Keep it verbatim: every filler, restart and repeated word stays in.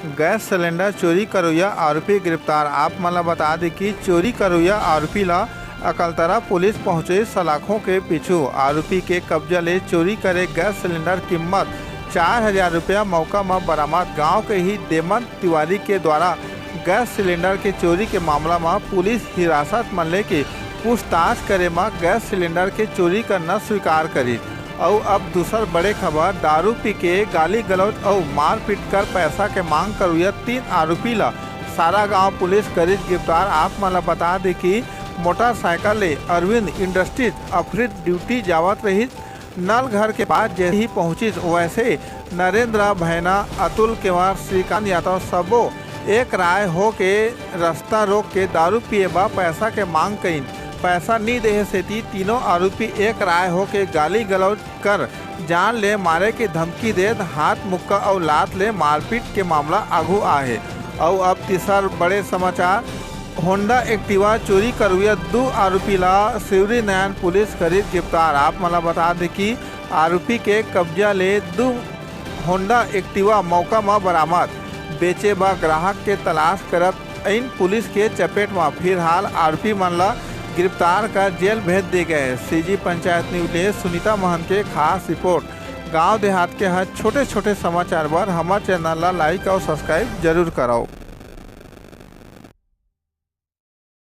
Gas cylinder चोरी करोइया आरोपी गिरफ्तार। आप मन ल बता दे कि चोरी करोइया आरोपी ल अकलतरा पुलिस पहुंचे सलाखों के पीछू। आरोपी के कब्जा ले चोरी करे गैस सिलेंडर कीमत चार हजार रुपया मौका म बरामद। गांव के ही देमन तिवारी के द्वारा गैस सिलेंडर के चोरी के मामला म पुलिस हिरासत म लेके पूछताछ करे म गैस सिलेंडर के चोरी करना स्वीकार करिस। अउ अब दूसर बड़े खबर, दारू पी के गाली गलौज अउ मारपीट कर पैसा के मांग करोइया तीन आरोपी ल सारागांव पुलिस करिस गिरफ्तार। आप मन ल बता दे कि मोटरसाइकिल ले अरविंद इंडस्ट्रीज ऑफिस ड्यूटी जावत रहिस। नलघर के पास जैसे ही पहुंचिस, वैसे नरेंद्र भैना, अतुल केवंर, श्रीकांत यादव सबो एक राय होके रास्ता रोक के दारू पिए बर पैसा के मांग कइन। पैसा नी देहे सेती तीनों आरोपी एक राय होके गाली गलौज कर जान ले मारे के धमकी देत हाथ मुक्का अउ लात ले मारपीट के मामला आगू आहे। अउ अब तीसर बड़े समाचार, होंडा एक्टिवा चोरी करोइया दू आरोपी ला शिवरीनारायण पुलिस करिस गिरफ्तार। आप मन ला बता दे कि आरोपी के कब्जा ले दू होंडा एक्टिवा मौका म बरामद। बेचे बर ग्राहक के तलाश करत अइन पुलिस के चपेट म। फिलहाल आरोपी मन ला गिरफ्तार कर जेल भेज दे गए। सीजी पंचायत न्यूज ले सुनीता महंत के खास रिपोर्ट। गांव देहात के हर छोटे-छोटे समाचार बर हमर चैनल ला लाइक अउ सब्सक्राइब जरूर करव।